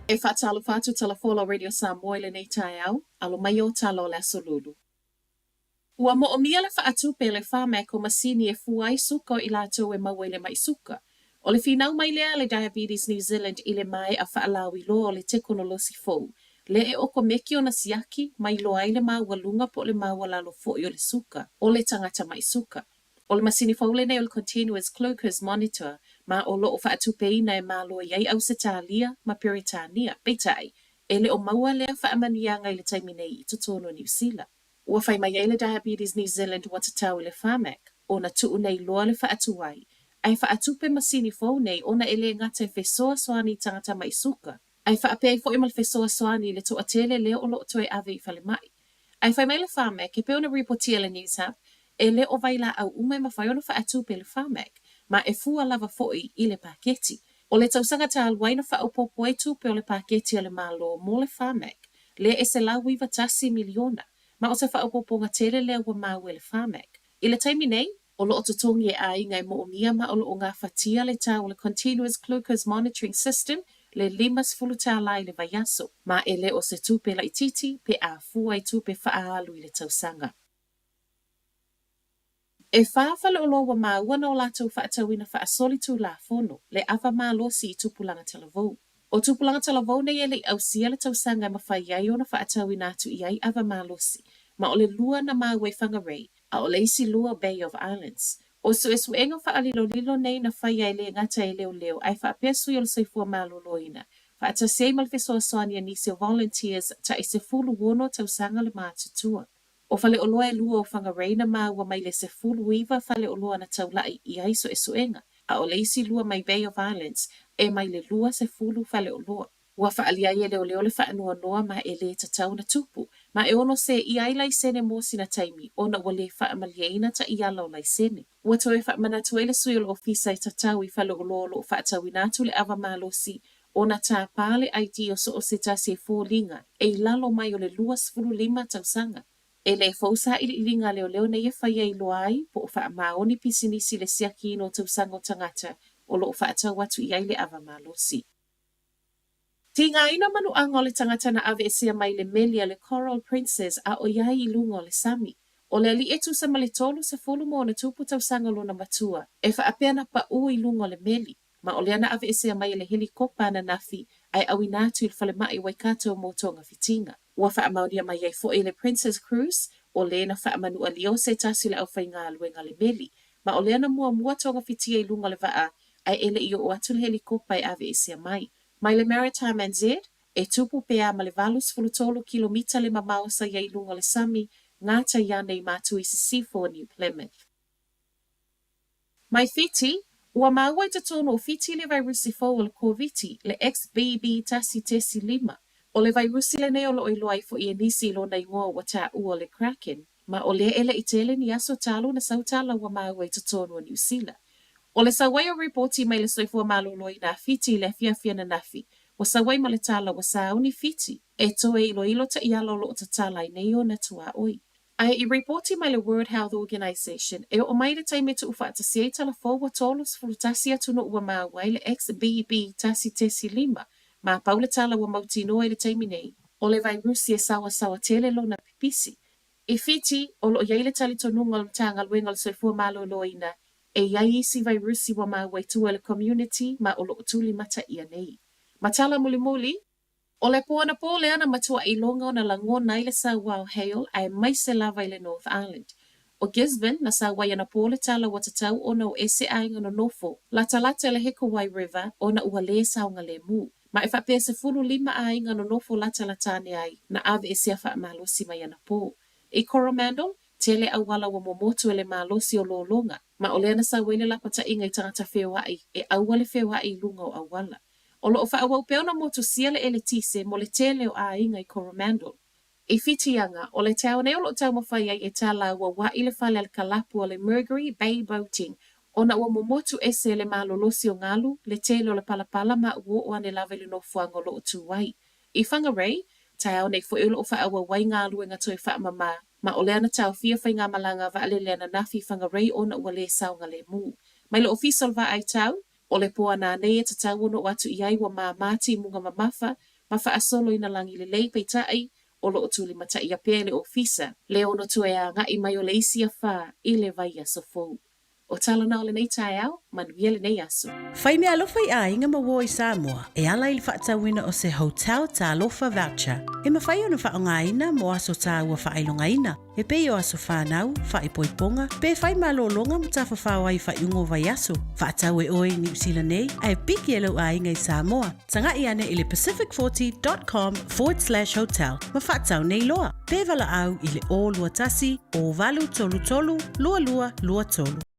E faatalofa atu Talafola o Radio Samoa i lenei taeao, alo mai o tala o le Aso Lulu. Ua moomia le faatupe le Pharmac o masini e fua ai suka o i latou e maua i le mai suka. O le finau mai lea le Diabetes New Zealand i le mae'a faalauiloa o le tekonolosi fou, lea e okomeki ona siaki ma iloa ai le maualuga po o le maualalo foi o le suka o le tagata ma'i suka. O le masini fou lenei o le Continuous Glucose Monitor ma o lo o faatupeina e Malo i ai Ausetalia ma Peretania, peitai, e le o maua lea faamanuiaga i le taimi nei i totonu o Niu Sila. Ua fai mai ai le Diabetes New Zealand ua tatau i le Pharmac ona tuu nei loa le faatuai ae faatupe masini fou nei ona e le gata e fesoasoani i tagata ma'i suka, ae faapea ai foi ma le fesoasoani i le toatele lea o lo o toe ave i falemai. Ae fai mai le Pharmac, e pei ona ripotia e le Newshub, e le o vailaau uma e mafai ona faatupe e le Pharmac, ma e fua lava foi i le paketi. O le tausaga talu ai na faaopoopo ai tupe o le paketi a le Malo mo le Pharmac, lea e $191 miliona, ma o se faaopoopoga tele lea ua maua e le Pharmac. I le taimi nei, o lo o totogi e aiga e moomia ma o lo o gafatia le tau o le Continuous Glucose Monitoring System le $50 i le vaiaso, ma e le o se tupe laitiiti pe a fua i tupe faaalu i le tausaga. E whā faleoloa ua maua na o latou faatauina faasolitulafono le ava malosi i Tupulaga Talavou. O Tupulaga Talavou nei e le i ausia le tausaga e mafai ai ona faatauina atu i ai ava malosi, ma o le lua na maua i Whangarei, a o le isi lua Bay of Islands. O suesuega faalilolilo nei na faia e le gata e leoleo ae faapea sui o le soifua maloloina, faatasi ai ma le fesoasoani a nisi o volunteers tai 16 tausaga le matutua. O faleoloa e lua o Whangarei na maua mai le 19 faleoloa na taula'i i ai suesuega, a o le isi lua mai Bay of Islands e mai le 20 faleoloa. Ua faaalia ai e leoleo le faanoanoa ma e lē tatau ona tupu, ma e ono sēʻia ai laisene mo sina taimi ona ua lē faamalieina taiala o laisene. Ua toe faamanatu ai le sui o le ofisa e tatau i faleoloa o lo o faatauina atu le ava malosi ona tāpā le ID o so o se tasi e foliga e i lalo mai o le 25 tausaga. E lē fou sailiiliga a leoleo nei e faia e iloa ai po o faamaoni pisinisi le siakiina o tausaga o tagata o lo o faatau atu i ai le ava malosi. Tigaina manuaga o le tagata na aveesea mai le meli a le Coral Princess a o i ai i luga o le sami. O le aliʻi e tusa ma le 30 ma ona tupu tausaga lona matua, e faapea na paʻū i luga o le meli, ma o lea na aveesea mai e le helikopa ananafi ae auina atu i le falemai o Waikato mo togafitiga. Ua faamaonia mai ai foi e le Princess Cruise, o le na faamanualia o se tasi o le aufaigaluega a le meli, ma o lea na muamua togafitia i luga o le vaa ae e le i oo atu le helikopa e aveesea mai. Mai le Maritime NZ, e tupu pea ma le 83 kilomita le mamao sa i ai i luga o le sami, gata i anei mātu i sisifo o New Plymouth. Mai Fiti, ua maua i totonu o Fiti le vairusi fou o le Koviti, le XBB 1.5. O le vairusi lenei o lo o iloa ai foi e nisi i lona igoa ua taua o le Kraken, ma o lea e le i tele ni aso talu na sau tala ua maua i totonu o Niu Sila. O le sau ai o ripoti mai le soifua maloloina a Fiti i le afiafi ananafi, ua sau ai ma le tala ua sauni Fiti e toe iloilo taiala o lo o tatala ai nei ona tuaoi. Ae i ripoti mai le World Health Organization, e oo mai le taimi e tuufaatasia ai tala fou ua 31 atunuu ua maua ai le XBB 1.5, ma pau le tala ua mautinoa i le taimi nei, o le vairusi e saoasaoa tele lona pipisi. I Fiti, o lo o i ai le talitonuga o le Matagaluega o le Soifua Maloloina e i ai isi vairusi ua maua i tua i le community ma o lo o tulimata ʻia nei. Ma tala mulimuli, O le pō anapō lea na matuaʻi iloga ona lagona ai le sauā o Hale aemaise lava i le North Island. ʻO Gisborne na sau ai anapō le tala ua tatau ona o ese aiga nonofo latalata i le Hikuwai River ona ua lē saogalēmū. Ma e faapea 15 aiga nonofo latalata ane ai na aveesea faamalosi mai anapō. I Coromandel, tele auala ua momotu e le malosi o lologa, ma o lea na sau ai le lapataiga i tagata feoaʻi e ʻaua le feoaʻi i luga o auala. O lo o faaauau pea ona motusia le eletise mo le tele o aiga i Coromandel. I Whitianga, o le taeao nei o lo o taumafai ai e tā lāua uaʻi le fale a le kalapu o le Mercury Bay Boating ona ua momotu ese le malolosi o galu, le tele o le palapala ma ua oo ane lava i le nofoaga o lo o tū ai. I Whangarei, taeao nei foi o lo o faaauau ai galuega toe faamamā, ma o lea na taofia faigamalaga vaalele ananafi i Whangarei ona ua lē saogalēmū. Mai le Ofisa o le Vaai Tau, O le pō ananei e tatau ona oo atu i ai ua māmā timuga mamafa, ma faasolo ina lagi lelei peitai o lo o tulimataia pea e le Ofisa le ono toe agai mai o le isi afa i le vaiaso fou. O tala na o lenei taeao, manuia lenei aso. Fai meaalofa i aiga ma uo i Samoa e ala i le faatauina o se Hotel Talofa Voucher e mafai ona faaaogaina mo aso taua faailogaina e pei o aso fanau, faaipoipoga, pe fai malologa ma tafafao ai i faaiuga o vaiaso. Faatau e oe i Niu Sila nei ae piki e lou aiga i Samoa. Taga'i ane i le pacific40 dot com forward slash hotel ma faatau nei loa. Pe valaau i le 0 21 0 8 3 3 2 2 2 3.